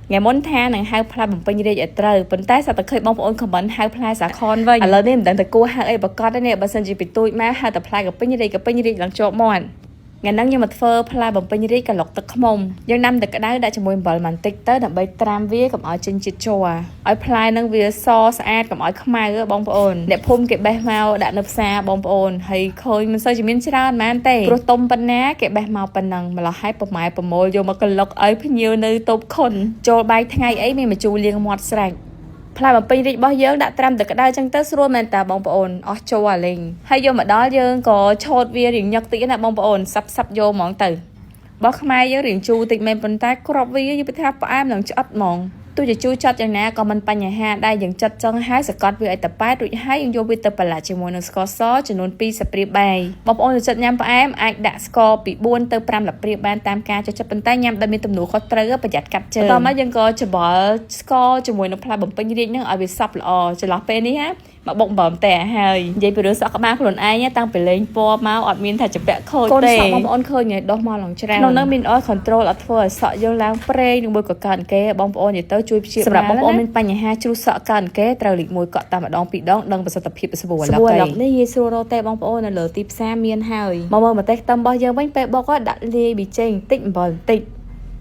ថ្ងៃមុនថានឹងហៅផ្លែបំពេញរាជឲ្យត្រូវប៉ុន្តែសត្វតែឃើញបងប្អូន comment ហៅផ្លែសាខនវិញឥឡូវនេះមិនដឹងតែគួរហៅអីប្រកបទេនេះបើសិនជាពីទូចមកហៅតែផ្លែកាពេញរាជកាពេញរាជឡើងជាប់មាត់ថ្ងៃហ្នឹងខ្ញុំមកធ្វើផ្លែបំពេញរាជក្លុកទឹកឃ្មុំយើងដាំទឹកក្តៅដាក់ជាមួយអំបិលបន្តិចទៅដើម្បីត្រាំវាកុំឲ្យចេញជាតិជ័រឲ្យផ្លែហ្នឹងវាសស្អាតកុំឲ្យខ្មៅបងប្អូនអ្នកភូមិគេបេះមកដាក់នៅផ្សារបងប្អូនហើយឃើញមិនសូវជាមានច្រើនហ្មងទេព្រោះទុំប៉ុណ្ណាគេបេះមកប៉ុណ្ណឹងម្ល៉េះហើយប្រម៉ែប្រមូលយកមកក្លុកឲ្យភ្ញៀវនៅតូបខុនចូលបាយថ្ងៃអីមានម្ជូរលាងមាត់ស្រេចផ្លែបំពេញរាជរបស់យើងដាក់ត្រាំទឹកក្តៅចឹងទៅស្រួលមែនតាបងប្អូនអស់ចូលអាលេងហើយយកមកដល់យើងក៏ឆូតវារៀងញឹកតិចណាបងប្អូនសាប់សាប់យកហ្មងទៅរបស់ខ្មែរយើងរៀងជូរតិចមែនប៉ុន្តែក្របវាយើងពិថាផ្អែមនឹងឆ្អិតហ្មងទោះជាជូរចាត់យ៉ាងណាក៏មិនបញ្ហាដែរយើងចាត់ចឹងហើយសកត់វាឲ្យតប៉ែតរួចហើយយើងយកវាទៅប្រឡាក់ជាមួយនឹងស្ករសចំនួន2ស្លាបព្រាបាយបងប្អូនចូលចិត្តញ៉ាំផ្អែមអាចដាក់ស្ករពី4ទៅ5ស្លាបព្រាបានតាមការចូលចិត្តប៉ុន្តែញ៉ាំដោយមានទំនួលខុសត្រូវប្រយ័ត្នកាត់ជើងបន្តមកយើងក៏ច្បល់ស្ករជាមួយនឹងផ្លែបំពេញរាជនឹងឲ្យវាសព្វល្អចន្លោះពេលនេះណាមកបុកបំតែហើយនិយាយពីរឿងសក់ក្បាលខ្លួនឯងតាំងពីលេងពណ៌មកអត់មានថាជពាក់ខូចទេកូនសក់បងប្អូនឃើញហើយដោះមកឡើងច្រើនក្នុងនោះមាន oil control អត់ធ្វើឲ្យសក់យើងឡើងប្រេងនឹងមួយក៏កើនកេបងប្អូននិយាយទៅជួយព្យាបាលសម្រាប់បងប្អូនមានបញ្ហាជ្រុះសក់កើនកេត្រូវលេខ1កក់តាមម្ដងពីរដងដឹងប្រសិទ្ធភាពស្បូអាឡុកនេះងាយស្រួលរកទេបងប្អូននៅលើទីផ្សារមានហើយមកមើលម្ទេសខ្ទឹមរបស់យើងវិញពេលបុកដាក់លាយប៊ីចេងបន្តិចអំបិលបន្តិច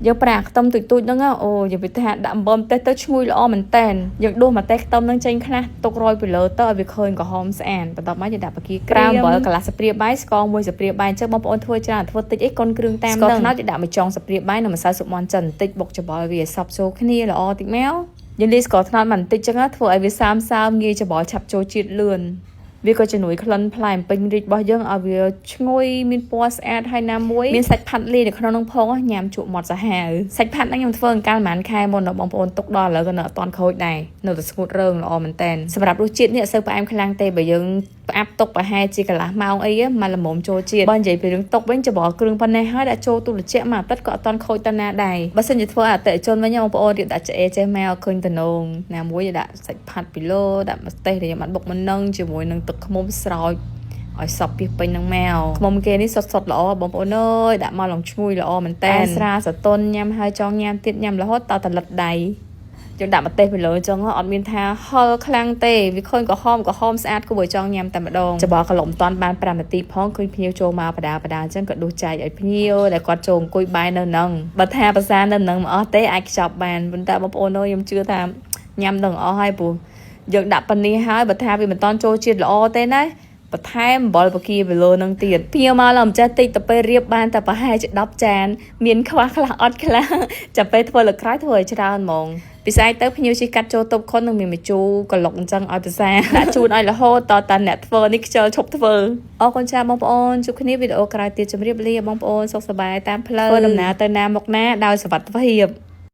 យើងប្រាខ្ទឹមទូចទូចហ្នឹងអូយើងវាថាដាក់អំបិលម្ទេសទៅឈ្ងុយល្អមែនតែនយើងដួសម្ទេសខ្ទឹមហ្នឹងចេញខ្លះទុករយពីលើទៅឲ្យវាឃើញក្រហមស្អាតបន្ទាប់មកយើងដាក់បកាក្រាមអំបិលកន្លះស្លាបព្រាបាយស្ករមួយស្លាបព្រាបាយអញ្ចឹងបងប្អូនធ្វើច្រើនធ្វើតិចអីកុនគ្រឿងតាមហ្នឹងស្ករត្នោតយើងដាក់មួយចុងស្លាបព្រាបាយនិងម្សៅស៊ុបមាន់ចិនបន្តិចបុកច្របល់វាឲ្យសព្វចូលគ្នាល្អតិចមកយើងលាយស្ករត្នោតមកបន្តិចចឹងធ្វើឲ្យវាសើមសើមងាយច្របល់ឆាប់ចូលជាតិលឿនវាក៏ជំនួយក្លិនផ្លែអំពេញរាជរបស់យើងឲ្យវាឈ្ងុយមានពណ៌ស្អាតហើយណាមួយមានសាច់ផាត់លាយនៅក្នុងនោះផងញ៉ាំជក់មាត់សាហាវសាច់ផាត់ហ្នឹងខ្ញុំធ្វើអង្កាលប្រហែលខែមុនដល់បងប្អូនទុកដល់ឥឡូវក៏នៅអត់ទាន់ខូចដែរនៅតែស្ងួតរើងល្អមែនតើសម្រាប់រសជាតិនេះអត់សូវផ្អែមខ្លាំងទេបើយើងផ្អាប់ទុកប្រហែលជាកន្លះម៉ោងអីមកល្មមចូលជាតិបើនិយាយពីរឿងទុកវិញច្របល់គ្រឿងប៉ុណ្ណេះហើយដាក់ចូលទូត្រជាក់មួយអាទិត្យក៏អត់ទាន់ខូចទៅណាដែរបើសិនជាធ្វើអតិថិជនវិញបងប្អូនរៀបដាក់ឆ្អេចេះមកឃើញតំណងណាមួយដាក់សាច់ផាត់ពីលើដាក់ម្ទេសដែលខ្ញុំបានបុកមុននឹងជាមួយនឹងទឹកឃ្មុំស្រោចឲ្យសពពីពេញនឹងមកឃ្មុំគេនេះសុតសុតល្អបងប្អូនអើយដាក់មកឡងឈ្ងុយល្អមែនតើស្រាសតុនញ៉ាំហើយចង់ញ៉ាំទៀតញ៉ាំរហូតតតលិតដៃយើងដាក់ម្ទេសពីលើអញ្ចឹងអត់មានថាហឹរខ្លាំងទេវាឃើញក្រហមក្រហមស្អាតគួរឲ្យចង់ញ៉ាំតែម្ដងច្បល់កន្លុំតាន់បាន5នាទីផងឃើញភ្ញៀវចូលមកបដាបដាអញ្ចឹងក៏ដួសចែកឲ្យភ្ញៀវដែលគាត់ចូលអង្គុយបាយនៅនឹងបើថាភាសានៅនឹងមិនអស់ទេអាចខ្ចប់បានប៉ុន្តែបងប្អូនអើយខ្ញុំជឿថាញ៉ាំដល់អស់ហើយព្រោះយើងដាក់ប៉ានេះហើយបើថាវាមិនតាន់ចូលជាតិល្អទេណាបន្ថែមអំបិលបកាពីលើនឹងទៀតភ្ញៀវមកឡើងម្ចាស់តិចទៅពេលរៀបបានតែប្រហែលជា10ចានមានខ្វះខ្លះអត់ខ្លះចាំពេលធ្វើលើក្រោយធ្វើឲ្យច្រើនហ្មងពិសេសទៅភ្ញៀវជិះកាត់ចូលតូបខុននឹងមានម្ជូរក្លុកអញ្ចឹងឲ្យភាសាដាក់ជូនឲ្យរហូតតតាអ្នកធ្វើនេះខ្ជិលឈប់ធ្វើអរគុណចាបងប្អូនជួបគ្នាវីដេអូក្រោយទៀតជម្រាបលាបងប្អូនសុខសប្បាយតាមផ្លូវធ្វើដំណើរទៅណាមកណាដោយសុវត្ថិភាព។